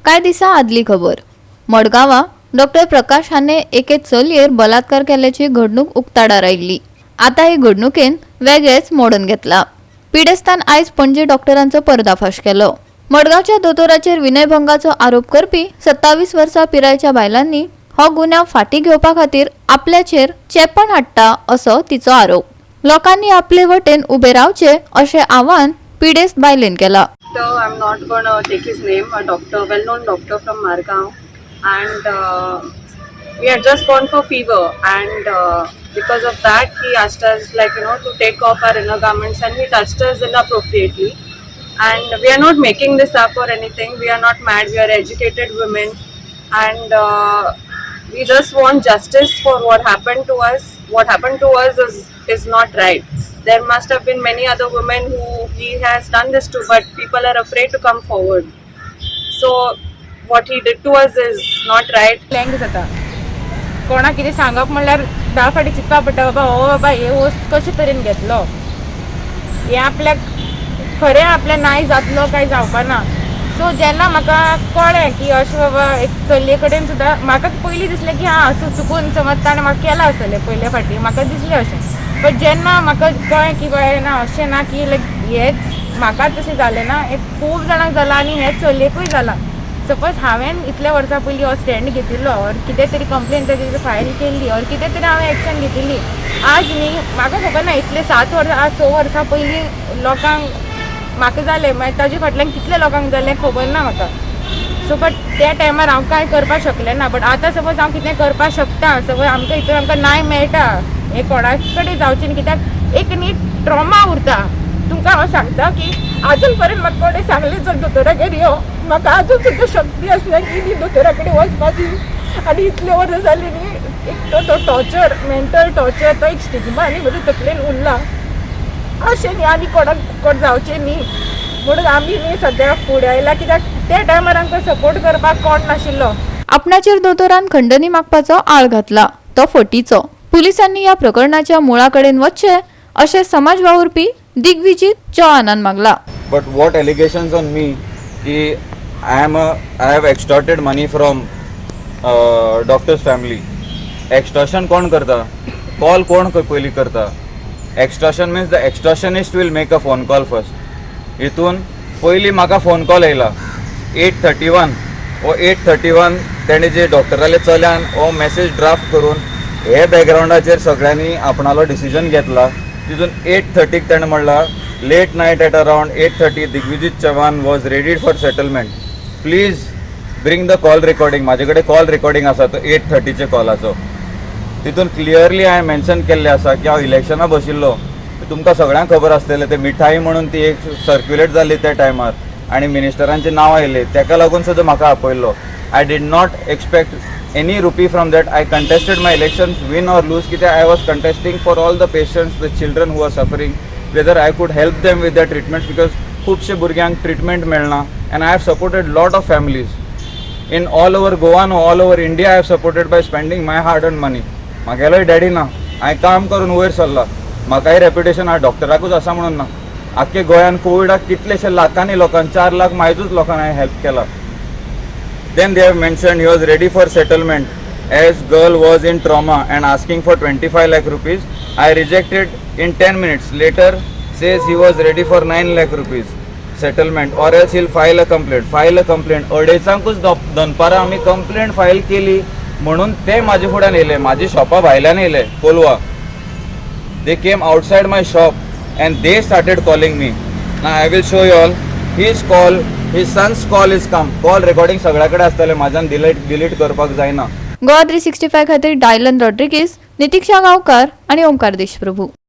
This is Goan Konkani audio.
कांय दिसां आदली खबर. मडगांवां डॉक्टर प्रकाश हाणे एके चलयेर बलात्कार केल्ल्याची घडणूक उक्ताडार आयिल्ली. आतां हे घडणुकेन वेगळेच मोडण घेतला. पिडेस्तान आयज पणजे डॉक्टरांचो पर्दाफाश केलो. मडगांवच्या दोतोराचेर विनयभंगाचो आरोप करपी 27 वर्सां पिरायेच्या बायलांनी हो गुन्यांव फाटीं घेवपा खातीर आपल्याचेर चेपण हाडटा असो तिचो आरोप. लोकांनी आपले वटेन उबे रावचे अशें आवाहन पिडेस्त बायलेन केलां. Doctor, I'm not gonna take his name, a doctor, well-known doctor from Margao, and we had just gone for fever, and because of that, he asked us like to take off our inner garments, and he touched us inappropriately. And we are not making this up or anything. We are not mad. We are educated women, and we just want justice for what happened to us. What happened to us is not right. There must have been many other women who he has done this to, but people are afraid to come forward. So what he did to us is not right. Blank जाता. कोणाक कितें सांगप म्हणल्यार 10 फावटी चिंतपा पडटा, बाबा हो बाबा हे वस्त कशे तरेन घेतलो, हें आपल्याक खरें आपल्या नाय जातलो काय जावपा ना. सो जेन्ना म्हाका कळ्ळें की अशें बाबा एक चलये कडेन सुद्दां, म्हाका पयलीं दिसलें की हां, असो चुकून समज ताणें म्हाका केलां आसतलें पयले फावटी, म्हाका दिसलें अशें. बट जेन्ना म्हाका कळ्ळें की बाय ना, अशें ना की लायक हेच म्हाका तशें जालें ना, हें खूब जाणांक जालां आनी हें चलयेकूय जालां. सपोज हांवें इतल्या वर्सां पयलीं हो स्टँड घेतिल्लो ऑर कितें तरी कंप्लेन ताजेर फायल केल्ली ऑर कितें तरी हांवें एक्शन घेतिल्ली, आज न्ही म्हाका खबर ना इतले 7 वर्सां, आज 6 वर्सां पयलीं लोकांक म्हाका जालें, मागीर ताजे फाटल्यान कितले लोकांक जालें खबर ना म्हाका. सो बट त्या टायमार हांव कांय करपाक शकलें ना. बट आतां सपोज हांव कितें करपाक शकता, सपोज आमकां हितून आमकां न्याय मेळटा, हें कोणा कडेन जावचें न्ही, कित्याक एक न्ही ट्रॉमा उरता. तुमकां हांव सांगता की आजून पर्यंत म्हाका कोणें सांगलें जर दोतोरागेर यो, म्हाका आजून सुद्दां शक्ती आसना की न्ही दोतोरा कडेन वचपाची. आनी इतले वर्सां जालीं न्ही, एक तो तो टॉर्चर, मेंटल टॉर्चर, तो एक स्टिग्मा न्ही म्हज्या तकलेन उरला. अशें न्ही आनी कोणाक कोण जावचें न्ही म्हणून आमी न्ही सद्या फुडें आयला, कित्याक त्या टायमार आमकां सपोर्ट करपाक कोण नाशिल्लो. आपणाचेर दोतोरान खंडणी मागपाचो आळ घातला तो फटीचो. पुलिसांनी ह्या प्रकरणाच्या मुळा कडेन वचचें अशें समाज वावुरपी दिग्विजीत चौहानान मागला. But what allegations on me की I have extorted money from doctor's family. Extortion कोण करता? कॉल कोण पयलीं करता? Extortion means the extortionist will make a phone call first. हितून पयलीं म्हाका फोन कॉल येयला 8:31. हो 8:31 तेणे जे डॉक्टराले चल्यान हो मॅसेज ड्राफ्ट करून हे बॅकग्रावंडाचेर सगळ्यांनी आपणालो डिसिजन घेतला. तितून 8:30क तेणें म्हणलां, "Late night at around 8:30, Digvijit Chavan was ready for settlement. Please bring the call recording." म्हाजे कडेन कॉल रिकॉर्डिंग आसा तो 8:30चे कॉलाचो. तितून क्लियरली हांवें मेन्शन केल्लें आसा की हांव इलेक्शना बशिल्लो. तुमकां सगळ्यांक खबर आसतलें, ते मिठाई म्हणून ती एक सर्क्युलेट जाल्ली त्या टायमार आनी मिनिस्टरांचें नांव आयलें, तेका लागून सुद्दां म्हाका आपयल्लो. I did not expect any rupee from that. I contested my elections, win or lose, कित्याक I was contesting for all the patients, the children who are suffering, whether I could help them with the treatments, because खुबशे भुरग्यांक ट्रिटमेंट मेळना and I have supported lot of families in all over Goa, no, all over India. I have supported by spending my hard earned money. म्हागेलोय डॅडी ना, हांवें काम करून वयर सरला. म्हाकाय रेप्युटेशन आहा, डॉक्टराकूच आसा म्हणून ना. आख्खे गोंयान कोविडाक कितलेशे लाखांनी लोकांक, 4 लाख मायजूच लोकांक हांवें हेल्प केला. Then they have mentioned he was ready for settlement as girl was in trauma and asking for 25 lakh rupees. I rejected in 10 minutes. Later says he was ready for 9 lakh rupees settlement or else he'll file a complaint. File a complaint. अडेचांकूच दनपारां आमी कंप्लेंट फायल केली म्हणून ते म्हाजे फुड्यान येयले, म्हाजी शॉपा भायल्यान येयले Colva. They came outside my shop and they started calling me. Now I will show you all his call, his son's call is come. Call recording सगळ्या कडेन आसतलें, म्हाज्यान डिलीट डिलीट करपाक जायना. गोवा 365 खातीर डायलन रॉड्रिगीस, नितिक्षा गांवकार आनी ओमकार देशप्रभू.